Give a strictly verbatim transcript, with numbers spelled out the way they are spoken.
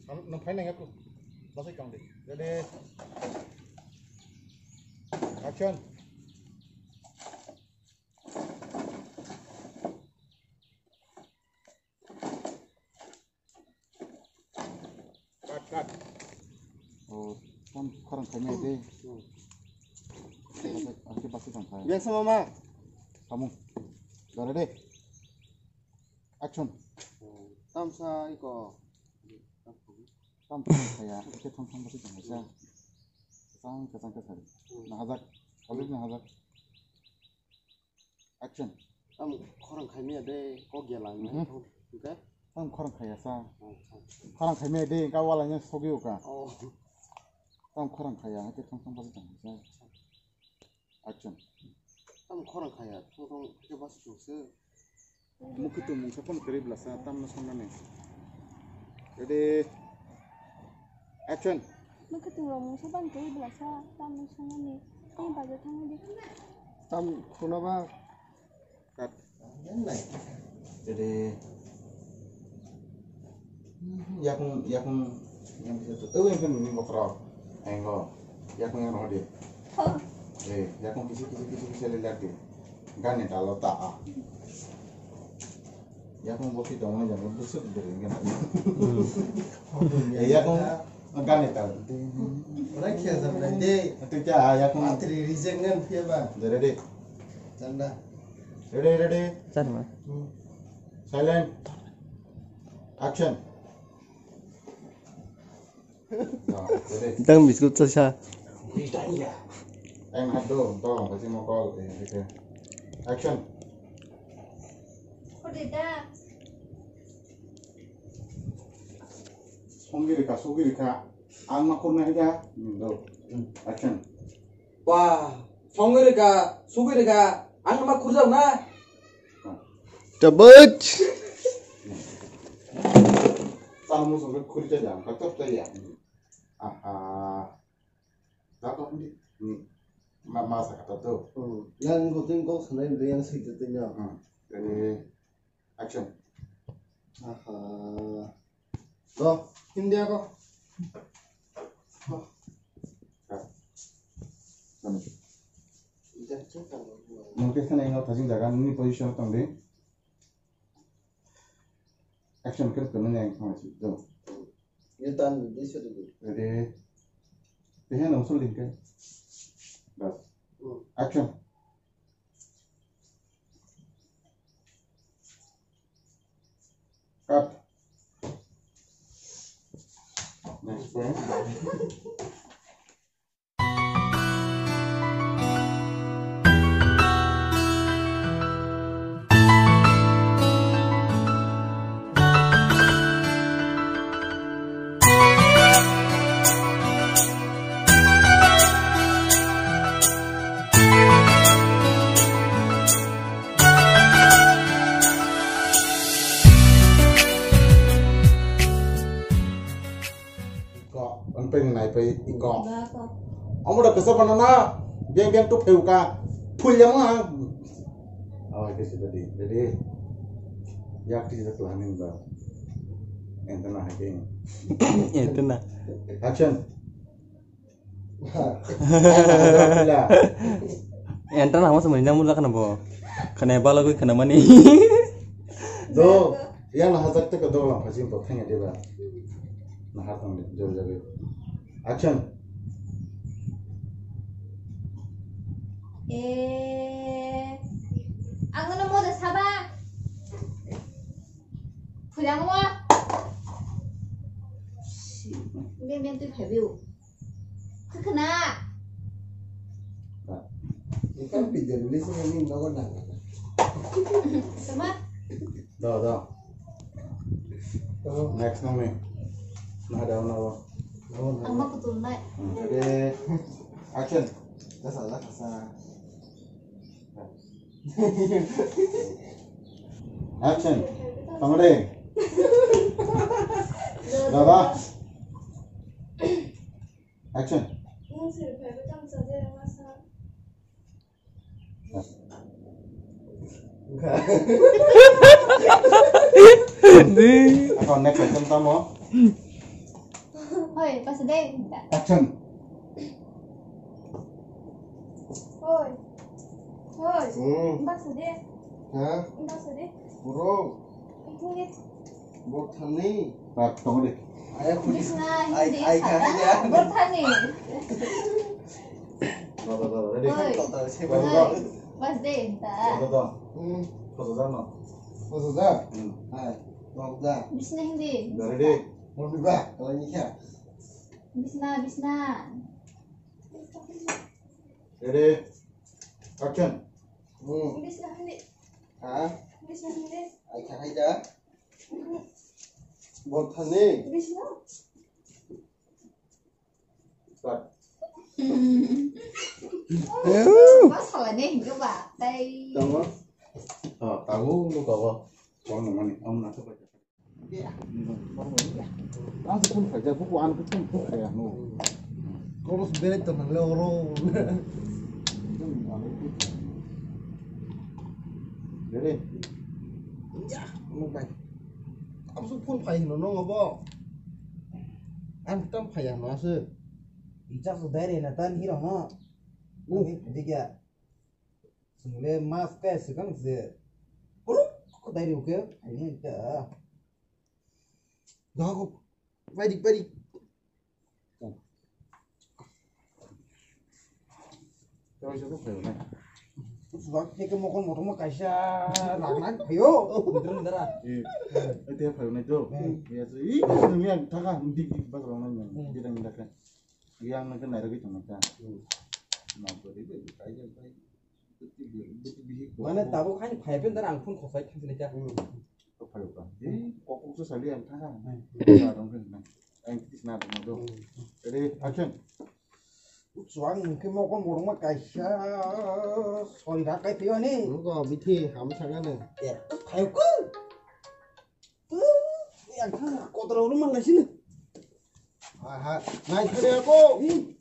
Nang, nang phai nang yaku. Basai kang de. Ready. Action. Cut, cut. Oh, tam khorang khaimai de. Hmm. Basai, ang ke basai tang khai. Biasa mama. Kamu. Dare de. Action. Tamsa iko. Tam khorang khaya, ike thong thong basai tang khaisa. Kachang, kachang, kachang. Nahajak. Habis nahajak. Action. Tam khorang khaimaya de, kok ya lang. Mhm. Okay? Tam khorang khaya sa. Oh, oh. Khorang khaimaya de, ka wala nya sogi uka. Oh. Tam khorang khaya, hake thang thang bali tang sa. Action. Tam khorang khaya, thang thang hake bas tong se. Mukhutu mungsa phone kwrwi bwlasa, tamno songnani. Ready? Action. Mukhutu rok mungsa phone kwrwi bwlasa, tamno songnani. Tei bajo thangwi di. Tam khuna ba. Cut. Ready? Yakung, yakung, yang bisa tu. Oh, yang kan ini bokrok. Engo. Yakung yang rohdi. Eh, yakung kisi, kisi, kisi, kisi lelaki. Gani talo ta. Yakung boki dong yang busuk dering kan. Eh, yakung gani talo. Orang kia sampai deh. Tu kya yakung. Matri reject kan dia bang. Ready? Chanda. Ready, ready. Chanda. Silent. Action. Tang biscuit sa sa. Ang hado, to, kasi mo call, eh, okay. Action. Songiri ka, sugiri ka, ang makur na higa, do. Action. Wah, songwi rega, sugwi rega, ang ma kurjak na. Tabuk. Tamo songwi kurja jang, ka tok ta ya. Aha. Dapat ni, ni, ma, masa kata tu. Hmm. Yang gue tim kau sana yang sih tu nya. Hmm. Jadi, action. Aha. Go, India go. Go. Cut. Done. Mungkin sana yang tajing jaga ni position tong deh. Action kan kena yang sama sih. Go. Ini tan, ini sudah dulu. Ready. Teh nang sulit kan. Bas. Hmm. Action. Cut. Next point. Iko, ang peng nai pai iko. Ba ko. Omo da kesa banana, biang biang tu pheu ka. Phul ya ma. Awa ke sida di, jadi. Yak ti sa planning ba. Entena haking. Entena. Action. Entra nama semuanya mula kana bo. Kana balagwi kana mani. Do, yang na hajak teka do lang pajim bo thanya deba. Na hatang jor jabe. Action. Eh, ang no mo da saba. Phuyang wa. Beng beng twi phaibi o. Khwkhwna. Ikan video release ni nogo nang. Sama. Do, do. Oh. Next nang ni. Nah, da, nah, oh. Ang ma kutul nai. Hmm. Ready. Action. Kasa, kasa. Action. Tamade. Baba. Action. Di. Ako next item tamo. Oi, basa de. Action. Oi. Oi. Hmm. Basa de. Ha? Basa de. Bro. Ini. Bor thani. Tak, tong de. Ayah kuni. Bisna, ai, hindi, ai, sana. Kaya. Bor thani. Ro, ro, ro, ready? Oi. Ro, ro, ro. Oi. Bas de, ta. Ro, ro, ro. Hmm. Khosa jar no? Khosa jar? Hmm. Hai. Ro, ro. Bisna hindi. Ready? Ro, ro, ro. Kalau ni kya? Bisna, bisna. Ready? Action. Hmm. Bisna hindi. Ha? Bisna hindi. Ai, kya hai da? Bor thani. Bisna. Start. Ew. Mas pala ne hingke ba, tai. Tamo? Oh, tahu lu kawa. Kau nama ni? Om nasa baca. Ang phone khaijak, buku ang phone phone khaya no. Kau bos beri tenang le oro. Beri. Ya, no bai. Ang su phone khai no no bo. Ang tam khaya no asu. Icha su dai re na tan hiro no. Uh, diga. Swngle mas kaya swkang se. Kuruk ko dai rw khe, aini ta. Dago, paidik, paidik. Tawai sa ko phayo nai. Swkang khe mokol motom kaisa rak nak phayo. Ndra ndra. Eh, eh, te phayo nai to. Hmm. Ya so, ih, nang yang thaka, dik dik bak rong nai. Hmm. Bidang dak. Yang nang nai ragi tong ta. Hmm. Ma ko ri, kai kai. Mane tabuk hain phai phen dar ang phone khosai thang sini kya. Kok phai ka. Eh, kok kok sa sali ang thang. Ba dong phen na. Ang kis na dong do. Ready, action. Chuang ke mo kon borong ma kaisa. Sorry da kai phi ani. Ruko bithi ham thang na. Ya, khai ko. Yang thang kotor ulu mang lai sini. Aha, nai thani ako. Hmm.